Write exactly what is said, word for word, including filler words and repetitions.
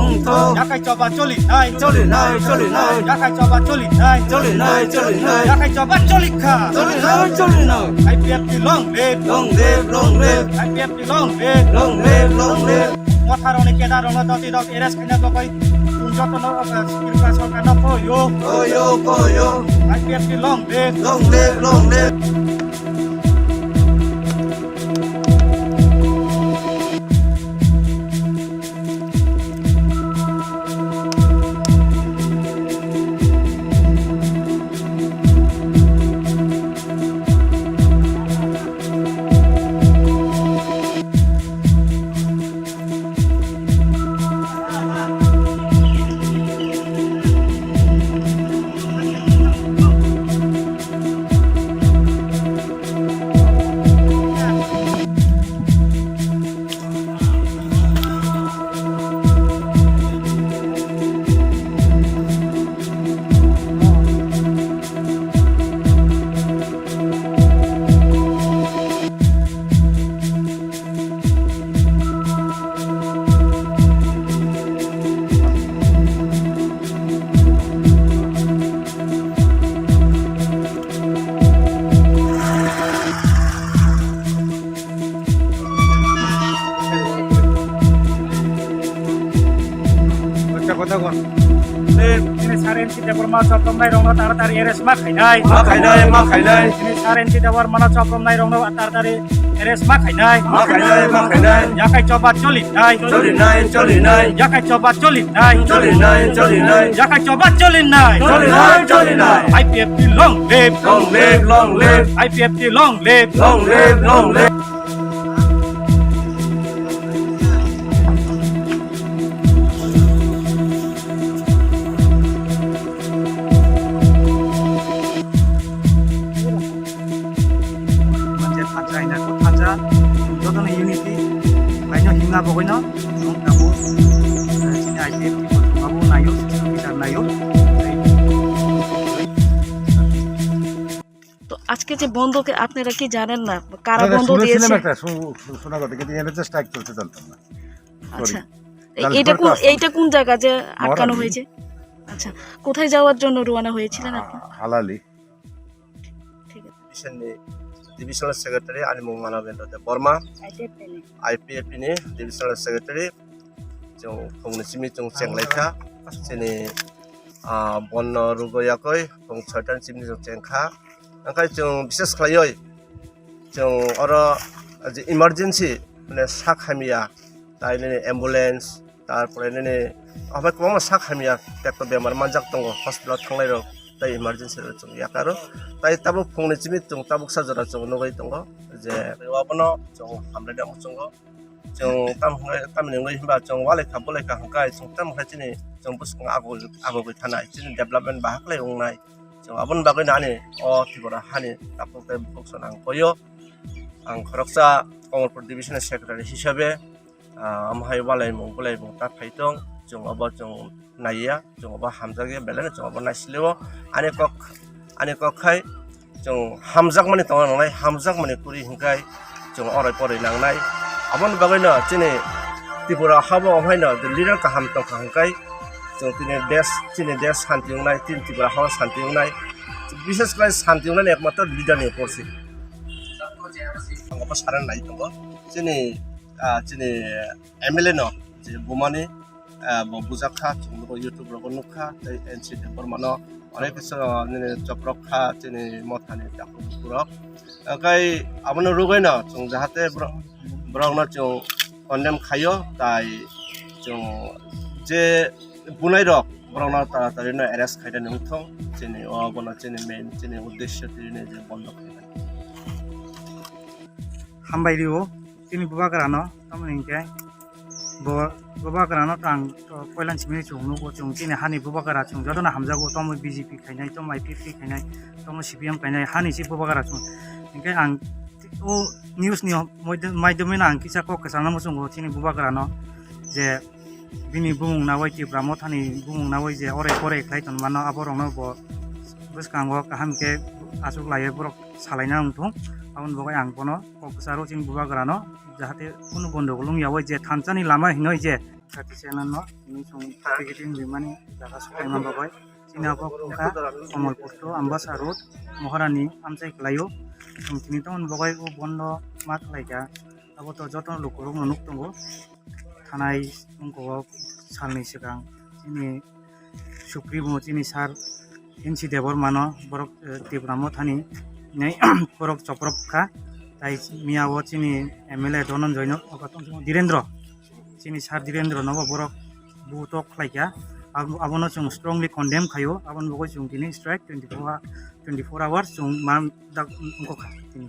Ungtho. Yakai choba choli nai. Choli nai, choli nai. Yakai choba choli nai. Choli nai, choli nai. Yakai choba choli kha. Choli nai, choli nai. I P F T long live. Long live, long live. I P F T long live. Long live, long live. Motharoni kedarokno doti doti arrest khaina bagwi jotono, uh, Tripura sorkarno koyo. Koyo, koyo. I P F T long live. Long live, long live. Ekta kotha kor. Chini Sir N C Debbarma chopropnai rokno taratari arrest ma khainai. Ma khainai, ma khainai. Chini Sir N C Debbarma no chopropnai rokno taratari arrest ma khainai. Ma khainai, ma khainai. Yakai choba choli nai. Choli nai, choli nai. Yakai choba choli nai. Choli nai, choli nai. Yakai choba choli nai. Choli nai, choli nai. I P F T long live. Long live, long live. I P F T long live. Long live, long live. Manje thansa hina ko thansa, jotono unity, baino himna bagwino, chwng tabuk, eh, chini I P F T bo chwng abo naio, bichar naio. তো আজকে যে বন্ধকে আপনারা কি জানেন না? কারা না, না, বন্ধ শুনেছিলাম দিয়েছে? একটা, শু-, শু-, শোনা কথা, কিন্তু এখানে তো স্ট্রাইক চলছে, জানতাম না। আচ্ছা। সরি। এ-, কাল এটা কোন, সরকার এইটা কোন জায়গা যে আটকানো মহারানী। হয়েছে? আচ্ছা। কোথায় যাওয়ার জন্য রওনা হয়েছিলেন আপনি? আ-, হালালি। ঠিক আছে। ডিভিশননি divisional secretary, ani mung Manabendra Debbarma, I P F T ni. I P F T ni divisional secretary. Chwng phungni simi chwng chenglaikha. Chini, ah, bonno rugo yakoi phung soitan simi chwng chengkha. Angkhai chwng bises khlaioi chwng oro je emergency, mane sak hamya, tai nini ambulance, tarpore nini obo kwbangma sak hamya, tekto bemar manjak tongo, hospital thangnai rok tai emergency rok chwng yakaro. Tai tabuk phungni simi chwng tabuksa jora chwng nugwi tongo je obono chwng hamlaina muchungo. Chwng tam hwnkhai, tamni hwnwi hwnba chwng walaikha bwlaikha hwnkhai chwng tam hwnkhai chini chwng bwskango ago-, agogwi thanai, chini development bahaklai wngnai. Chwng aboni bagwino ani o Tripura hani takhuk tei bukhuk song ang koyo. Ang khoroksa Kamalpur division ni secretary hisabe, ah, omo hai walaimung bwlaimung ta phai tong, chwng obo chwng naiya, chwng obo hamjakya, belai no chwng obo naisiliwo. Ani kok, ani kok khai chwng hamjakmani tongna nangnai, hamjakmani kwrwi hwnkhai chwng orai poroi nangnai. Aboni bagwino chini Tripura habo omo haino leader kaham tongkha hwnkhai chwng tini desh, chini desh santi wngnai, chini Tripura hao santi wngnai. Bishes khlai santi wngnani ekmatro leader ni upor se. Ang obo saran nai tongo. Chini, ah, chini M L A no je bumani, ah, bo bujak kha, chwng bo YouTube rogo nuk kha, tei N C Debbarma no onek kisa, ah, nini choprok kha, chini mothani takhuk bukhuk rok. Hwnkhai abono rwgwi no chwng jahate borok, borok no chwng condemn khaio, tai chwng je bunai rok borok no taratari no arrest khaina nung thung, chini o bono chini main, chini uddesyo tini je bondo khaina. Hambai rio, chini bubagra no, tamoni hinkhe bo, bubagra no tang to koilan simi chwng nugo, chwng chini hani bubagra chwng jotono hamjago, tomo B J P khainai, tomo I P F T khainai, tomo C P M khainai, hani si bubagra chwng. Hinkhe ang o news ni maidom-, maidom no ang kisa kok kwchangno muchungo chini bubagra no je bini bumung nawi Tipra mothani bumung nawi je orai porai khlai tongmano, aborokno bo bwskango kaham khe achuk laiwi borok salaina wng thung. Aboni bagwi ang bono kok kwcharo chini bubagrano jahate kunu gondogol wng yawi je thansani lama hinwi je Sati channel no tini chwng tigit wngwi mani jaga swkang bagwi chini abo wngkha Kamalpur to Ambasa road, Maharani amchai kwlaio. Chwng tini tongmani bagwi o bondo ma khlaikha. Abo to joto lukurokno nuk tongo. Thanai wngkha o salni swkang chini Supremo chini sir N C Debbarmano borok, eh, Tipra Mothani nei borok choprok kha. Tai miya o chini M L A Dhananjoyno, obo tong Dhirendra, chini sir Dhirendra no bo borok butok khlaikha. Abo, abono chwng strongly condemn khaio. Aboni bagwi chwng tini strike twenty-four, twenty-four hours chwng ma dak wngkha tini.